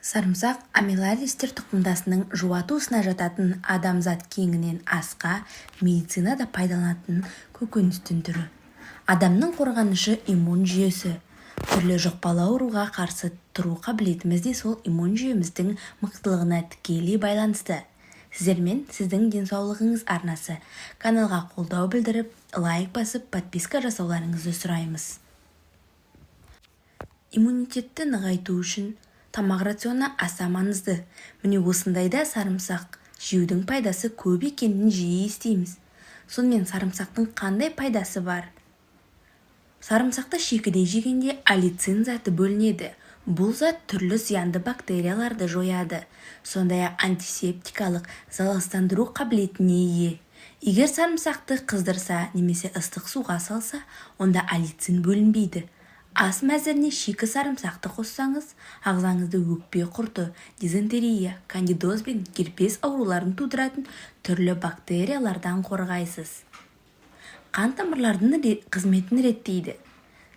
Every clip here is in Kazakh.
Сарымсақ амеларистер тұқымдасының жуа туысына жататын, адамзат кеңінен асқа, медицинада пайдаланатын көкөністің түрі. Адамның қорғанышы иммун жүйесі. Түрлі жұқпалы ауруға қарсы тұру қабілетіміз де сол иммун жүйеміздің мықтылығына тікелей байланысты. Сіздермен Сіздің денсаулығыңыз арнасы. Каналға қолдау білдіріп, лайк басып, подписка жасауларыңызды сұраймыз. Иммунитетті нығайту үшін тамақ рационы аса маңызды. Міне, осындайда сарымсақ жеудің пайдасы көп екенін жиі естиміз. Сонымен, сарымсақтың қандай пайдасы бар? Сарымсақты шикідей жегенде аллицин заты бөлінеді. Бұл зат түрлі зиянды бактерияларды жояды. Сондай-ақ антисептикалық, залалсыздандыру қабілетіне ие. Егер сарымсақты қыздырса немесе ыстық суға салса, онда аллицин бөлінбейді. Ас мәзіріне шикі сарымсақты қоссаңыз, ағзаңызды өкпе құрты, дизентерия, кандидоз бен герпес ауруларын тудыратын түрлі бактериялардан қорғайсыз. Қан тамырлардың қызметін реттейді.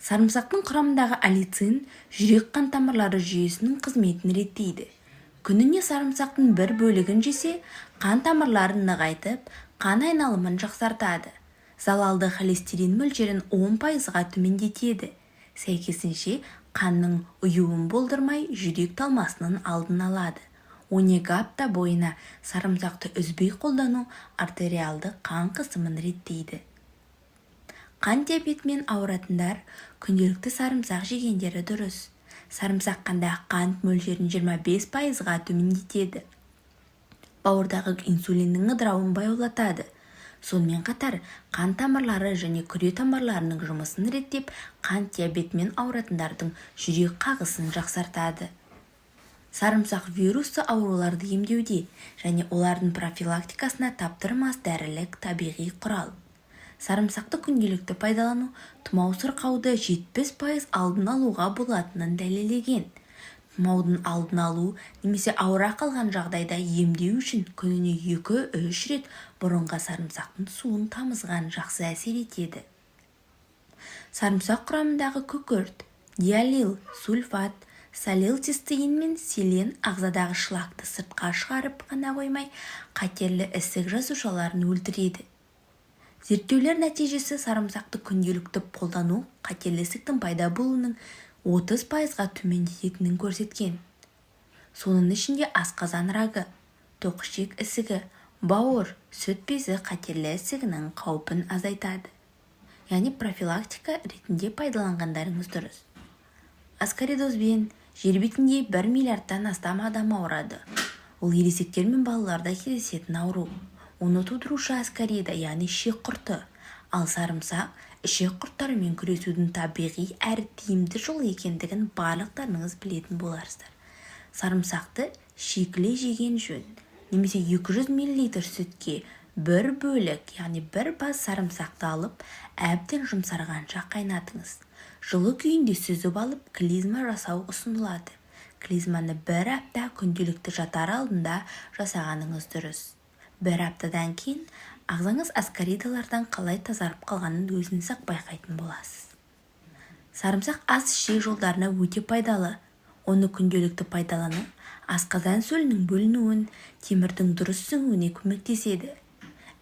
Сарымсақтың құрамындағы аллицин жүрек-қан тамырлары жүйесінің қызметін реттейді. Күніне сарымсақтың бір бөлігін жесе, қан тамырларын нығайтып, қан айналымын жақсартады. Залалды холестерин мөлшерін 10 пайызға төмендетеді. Сәйкесінше, қанның ұюын болдырмай, жүрек талмасының алдын алады. 12 апта бойына сарымсақты үзбей қолдану артериалды қан қысымын реттейді. Қант диабетімен ауыратындар күнделікті сарымсақ жегендері дұрыс. Сарымсақ қандағы қант мөлшерін 25 пайызға төмендетеді. Бауырдағы инсулиннің ыдырауын баяулатады. Сонымен қатар, қан тамырлары және күре тамырларының жұмысын реттеп, қант диабетімен ауыратындардың жүрек қағысын жақсартады. Сарымсақ вирусты ауруларды емдеуде және олардың профилактикасына таптырмас дәрілік табиғи құрал. Сарымсақты күнделікті пайдалану тұмау сырқауды 70% алдын алуға болатынын дәлелдеген. Тұмаудың алдын алу немесе ауыра қалған жағдайда емдеу үшін күніне 2-3 рет бұрынға сарымсақтың суын тамызған жақсы әсер етеді. Сарымсақ құрамындағы күкірт, диалил сульфат, салил-цистеин мен селен ағзадағы шлакты сыртқа шығарып қана қоймай, қатерлі ісік жасушаларын өлтіреді. Зерттеулер нәтижесі сарымсақты күнделікті қолдану қатерлі ісіктің пайда болуының 30%-ға төмендететінін көрсеткен. Соның ішінде асқазан рагы, тоқ ішек ісігі, бауыр, сүт безі қатерлі ісігінің қаупін азайтады. Яғни профилактика ретінде пайдаланғандарыңыз дұрыс. Аскаридозбен жер бетінде 1 миллиардтан астам адам ауырады. Ол ересектер мен балаларда кездесетін ауру. Оны тудырушы аскарида, яғни ішек құрты. Ал сарымсақ ішек құрттарымен күресудің табиғи әрі тиімді жолы екендігін барлықтарыңыз білетін боларсыздар. Сарымсақты шикілей жеген жөн. Немесе 200 мл сүтке бір бөлік, яғни бір бас сарымсақты алып, әбден жұмсарғанша қайнатыңыз. Жылы күйінде сүзіп алып, клизма жасау ұсынылады. Клизманы бір апта күнделікті жатар алдында жасағаныңыз дұрыс. Бір аптадан кейін ағзаңыз аскаридалардан қалай тазарып қалғанын өзіңіз-ақ байқайтын боласыз. Сарымсақ ас ішек жолдарына өте пайдалы. Оны күнделікті пайдалану асқазан сөлінің бөлінуін, темірдің дұрыс сіңуіне көмектеседі.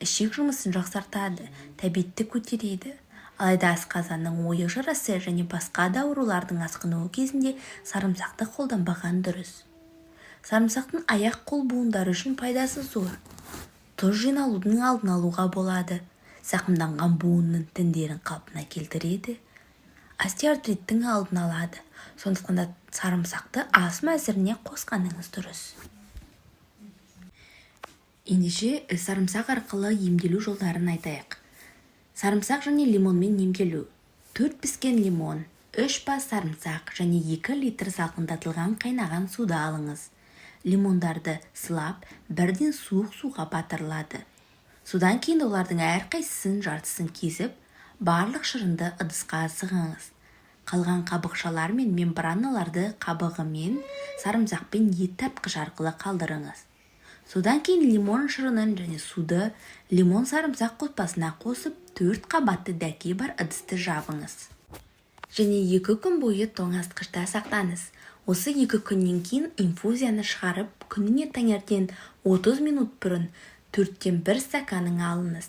Ішек жұмысын жақсартады, тәбетті көтереді. Алайда асқазанның ойық жарасы және басқа да аурулардың асқынуы кезінде сарымсақты қолданбаған дұрыс. Сарымсақтың аяқ-қол буындары үшін пайдасы зор. Тұз жиналудың алдын алуға болады. Зақымданған буынның тіндерін қалпына келтіреді. Остеоартриттің алдын алады. Сондықтан да сарымсақты ас мәзіріне қосқаныңыз дұрыс. Ендеше, сарымсақ арқылы емделу жолдарын айтайық. Сарымсақ және лимонмен емделу. Төрт піскен лимон, үш бас сарымсақ және 2 литр салқындатылған қайнаған суды алыңыз. Лимондарды сылап, бірден суық суға батырылады. Содан кейін олардың әрқайсысын жартысын кесіп, барлық шырынды ыдысқа сығыңыз. Қалған қабықшалар мен мембраналарды қабығымен сарымсақпен ет тартқыш арқылы қалдырыңыз. Содан кейін лимон шырынын және суды лимон сарымсақ қоспасына қосып, төрт қабатты дәке бар ыдысты жабыңыз. Және 2 күн бойы тоңазытқышта сақтаңыз. Осы 2 күннен кейін инфузияны шығарып, күніне таңертең 30 минут бұрын төрттен бір стаканын алыңыз.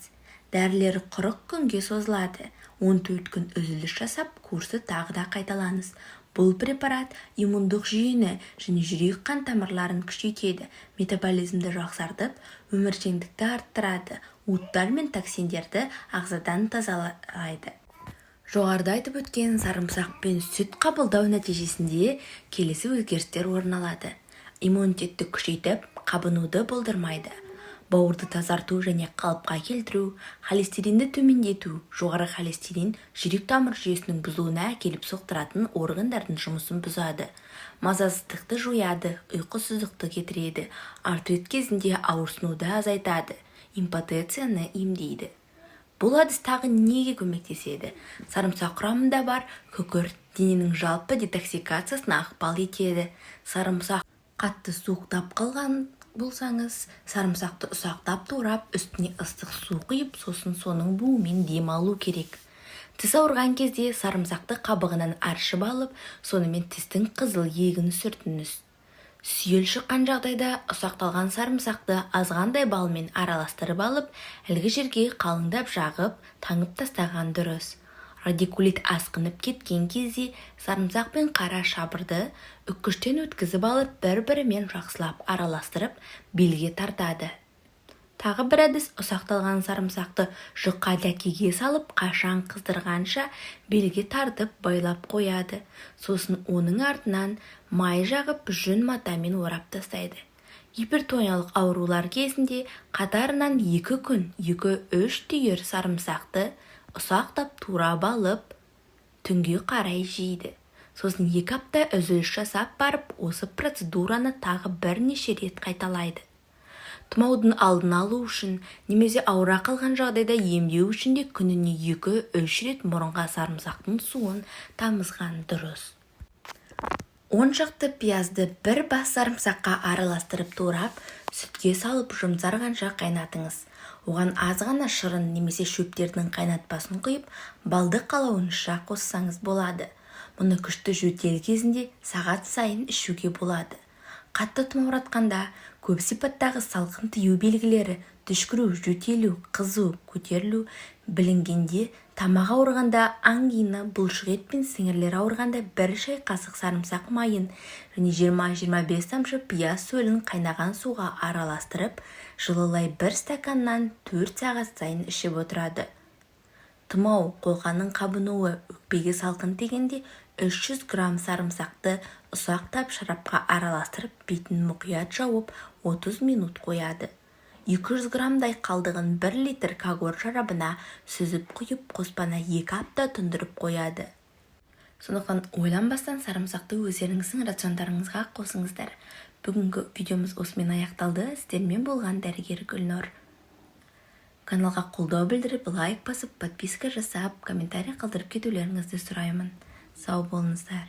Дәрілер 40 күнге созылады. 14 күн үзіліс жасап, курсты тағы да қайталаңыз. Бұл препарат иммундық жүйені және жүрек-қан тамырларын күшейтеді, метаболизмді жақсартып, өміршеңдікті арттырады, уыттар мен токсиндерді ағзадан тазалайды. Жоғарыда айтып өткен сарымсақ пен сүт қабылдау нәтижесінде келесі өзгерістер орын алады: иммунитетті күшейтіп, қабынуды болдырмайды, бауырды тазарту және қалыпқа келтіру, холестеринді төмендету. Жоғары холестерин жүрек-тамыр жүйесінің бұзылуына әкеліп соқтыратын, органдардың жұмысын бұзады, мазасыздықты жояды, ұйқысыздықты кетіреді, артрит кезінде ауырсынуды азайтады, импотенцияны емдейді. Бұл әдіс тағы неге көмектеседі? Сарымсақ құрамында бар күкірт дененің жалпы детоксикациясына ықпал етеді. Сарымсақ қатты суықтап қалған болсаңыз, сарымсақты ұсақтап турап, үстіне ыстық су құйып, сосын соның буымен дем алу керек. Тіс ауырған кезде сарымсақты қабығынан аршып алып, сонымен тістің қызыл иегін сүртіңіз. Сүйел шыққан жағдайда ұсақталған сарымсақты азғантай балмен араластырып алып, әлгі жерге қалыңдап жағып, таңып тастаған дұрыс. Радикулит асқынып кеткен кезде сарымсақ пен қара шабырды үккіштен өткізіп алып, бір-бірімен жақсылап араластырып, белге тартады. Тағы бір әдіс: ұсақталған сарымсақты жұқа дәкеге салып, қашан қыздырғанша белге тартып байлап қояды. Сосын оның артынан май жағып, жүн матамен орап тастайды. Гипертониялық аурулар кезінде қатарынан 2 күн 2-3 түйір сарымсақты ұсақтап турап алып, түнге қарай жейді. Сосын 2 апта үзіліс жасап барып, осы процедураны тағы бірнеше рет қайталайды. Тұмаудың алдын алу үшін немесе ауыра қалған жағдайда емдеу үшін де күніне 2-3 рет мұрынға сарымсақтың суын тамызған дұрыс. 10 шақты пиязды бір бас сарымсаққа араластырып турап, сүтке салып, жұмсарғанша қайнатыңыз. Оған аз ғана шырын немесе шөптердің қайнатпасын құйып, балды қалауыңызша қоссаңыз болады. Мұны күшті жөтел кезінде сағат сайын ішуге болады. Қатты тұмауратқанда көп сипаттағы салқын тию белгілері, түшкіру, жөтелу, қызу көтерілу білінгенде, тамақ ауырғанда, ангина, бұлшық ет пен сіңірлер ауырғанда 1 шай қасық сарымсақ майын және 20-25 тамшы пияз сөлін қайнаған суға араластырып, жылылай бір стаканнан 4 сағат сайын ішіп отырады. Тұмау, қолқаның қабынуы, өкпеге салқын тигенде 300 грамм сарымсақты ұсақтап шарапқа араластырып, бетін мұқият жауып, 30 минут қояды. 200 граммдай қалдығын 1 литр кагор шарабына сүзіп құйып, қоспаны 2 апта тұндырып қояды. Сондықтан ойланбастан сарымсақты өздеріңіздің рациондарыңызға қосыңыздар. Бүгінгі видеомыз осымен аяқталды. Сіздермен болған дәрігер Гүлнұр. Каналға қолдау білдіріп, лайк басып, подписка жасап, комментарий қалдырып кетулеріңізді сұраймын. Сау болыңыздар.